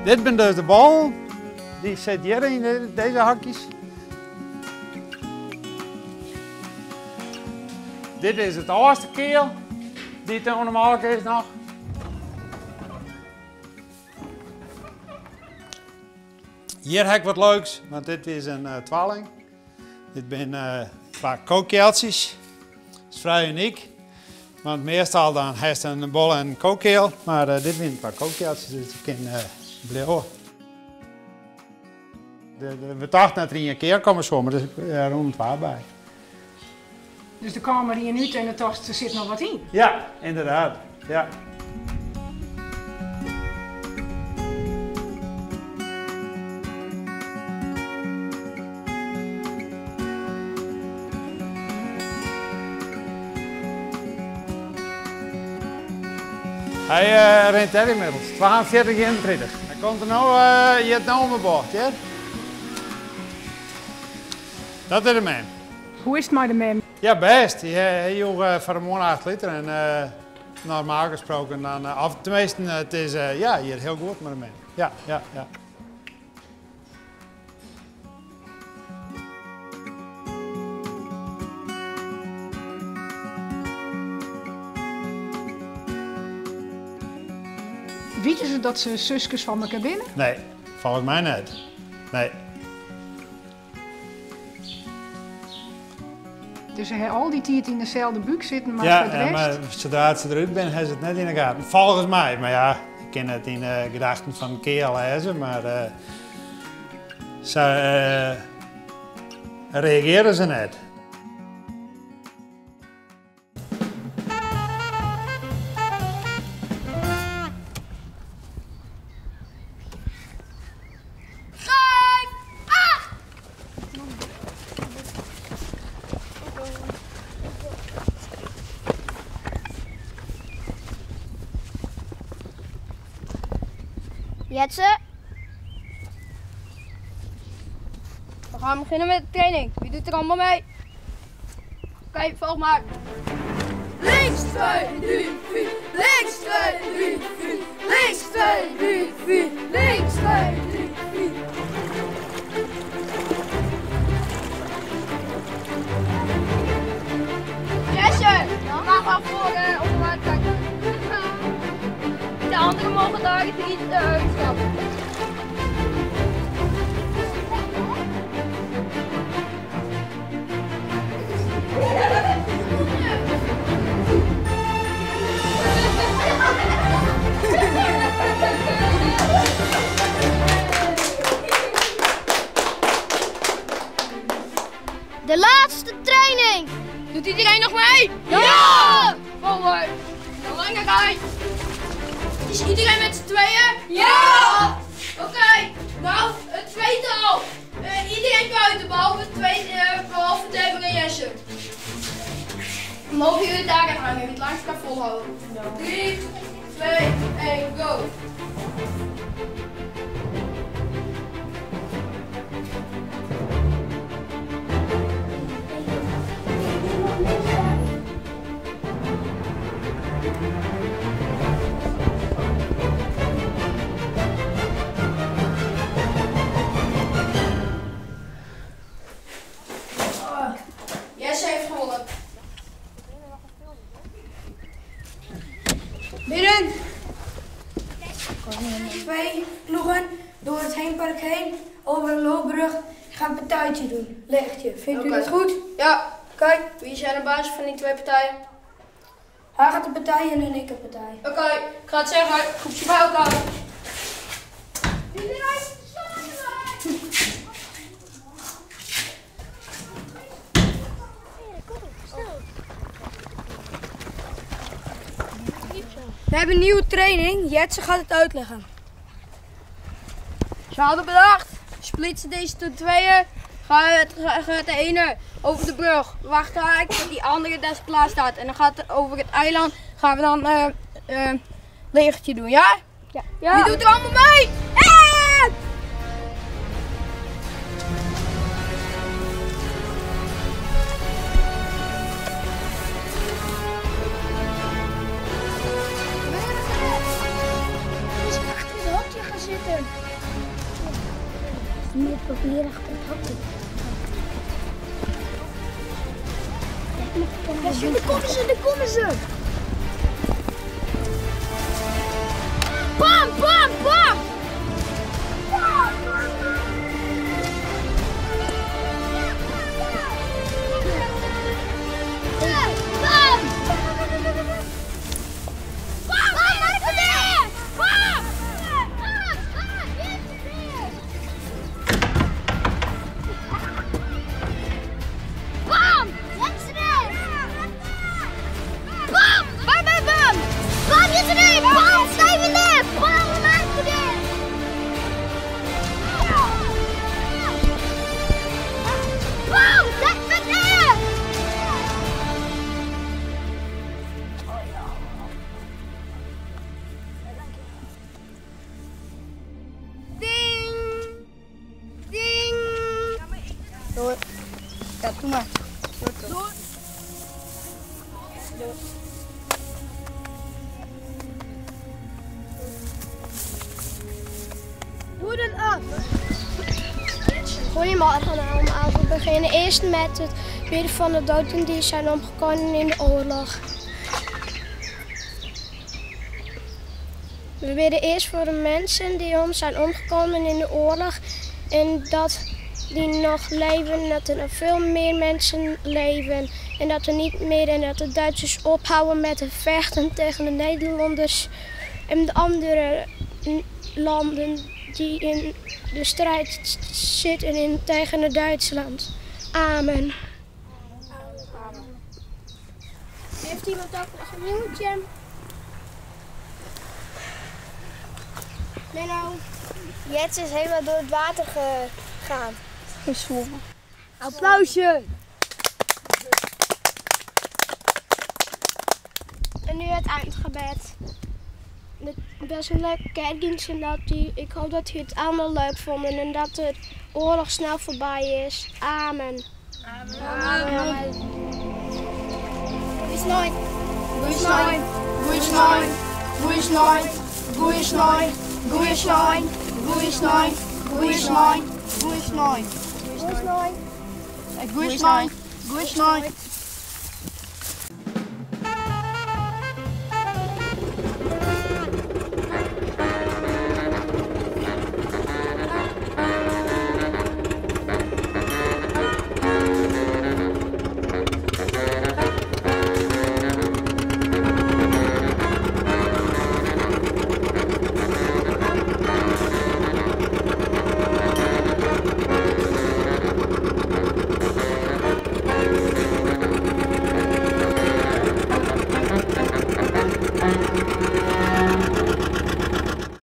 Dit binne dus de bollen. Dy sit hjir yn dizze hokjes. Dit is it âldste keal dy't oan de molke is noch. Hjir ha ik wat leuks, want dit is in twalling. Dit binne twa kokealtsjes. Dat is frij unyk, want meastal dan hast in bol en in kokeal, mar dit binne twa kokealtsjes, dus dy kinne bliuwe. We tochten dat der ien keal komme soe, mar der rûnen twa by. Dus der kaam der ien út en do tochtst, der sit noch wat yn? Ja, ynderdaad. Ja. Hy rint dêr ynmiddels, 42, 31. Hy komt der no, hjit no om 'e bocht, hear. Dat is de mem. Hoe is it mei de mem? Ja, bêst. Hy joech foar de moarn 8 liter en normaal gesproken dan, of tenminsten, it is ja, hjir hiel goed mei de mem. Ja, ja, ja. Witte se dat se suskes fan mekoar binne? Nee, folgens my net. Nee. Dus se ha al dy tiid yn deselde búk sitten, mar foar de rest... Ja, mar sadra't se derút binne, ha se it net yn 'e gaten. Folgens my, mar ja, ik kin net yn de gedachten fan keal lêze, mar sa reagearje se net. Jetse. We gaan beginnen met de training. Wie doet er allemaal mee? Oké, volg maar. Links, 2, 3, 4. Links, 2, 3, 4. Links, 2, 3, 4. Links, 2, 3, 4. Jesse, ga maar voor op de markt kijken. De anderen mogen daar niet uitstappen. De laatste training! Doet iedereen nog mee? Ja! Forward! De lange rij! Is iedereen met z'n tweeën? Ja! Oké, nou, het tweetal. Iedereen buiten, behalve, twee, behalve Deborah en Jesse. Mogen jullie daar gaan hangen, het langst kan volhouden. 3, 2, 1, go! Jesse heeft gewonnen. Midden. Twee ploegen door het Heenpark heen, over een loopbrug. Gaan een partijtje doen. Legje. Vindt u dat goed? Ja. Kijk, wie zijn de baas van die twee partijen? Hij gaat de partij in en ik een partij. Oké, ik ga het zeggen. Groepje bij elkaar. We hebben een nieuwe training. Jetse gaat het uitleggen. Ze hadden bedacht, splitsen deze tot tweeën. Gaat de ene over de brug. Wacht daar tot die andere daar klaar staat. En dan gaat het over het eiland. Gaan we dan legertje doen, ja? Ja. Ja. Wie doet er allemaal mee? Ja! Is achter het hokje gaan zitten. Smiet papier achter it hokje. Dêr komme se, dêr komme se! Bam, bam, bam! Ding! Ding! Door. Ja, doe maar. Door. Door. Doe dan af. Goedemorgen allemaal. We beginnen eerst met het bidden van de doden die zijn omgekomen in de oorlog. We bidden eerst voor de mensen die om zijn omgekomen in de oorlog en dat die nog leven, dat er nog veel meer mensen leven en dat er niet meer en dat de Duitsers ophouden met het vechten tegen de Nederlanders en de andere landen die in de strijd zitten tegen het Duitsland. Amen. Heeft iemand ook nog een nieuwtje? Menno. Jets is helemaal door het water gegaan. Gezwommen. Applausje! En nu het eindgebed. Het was een leuke kerkdienst en ik hoop dat jullie het allemaal leuk vonden en dat de oorlog snel voorbij is. Amen. Amen. Goeie snein. Goeie snein. Goeie snein. Goeie snein. Goeie snein. Goeie snein. Goeie snein. Goeie snein. Goeie snein. Goeie snein. Goeie snein. Goeie snein.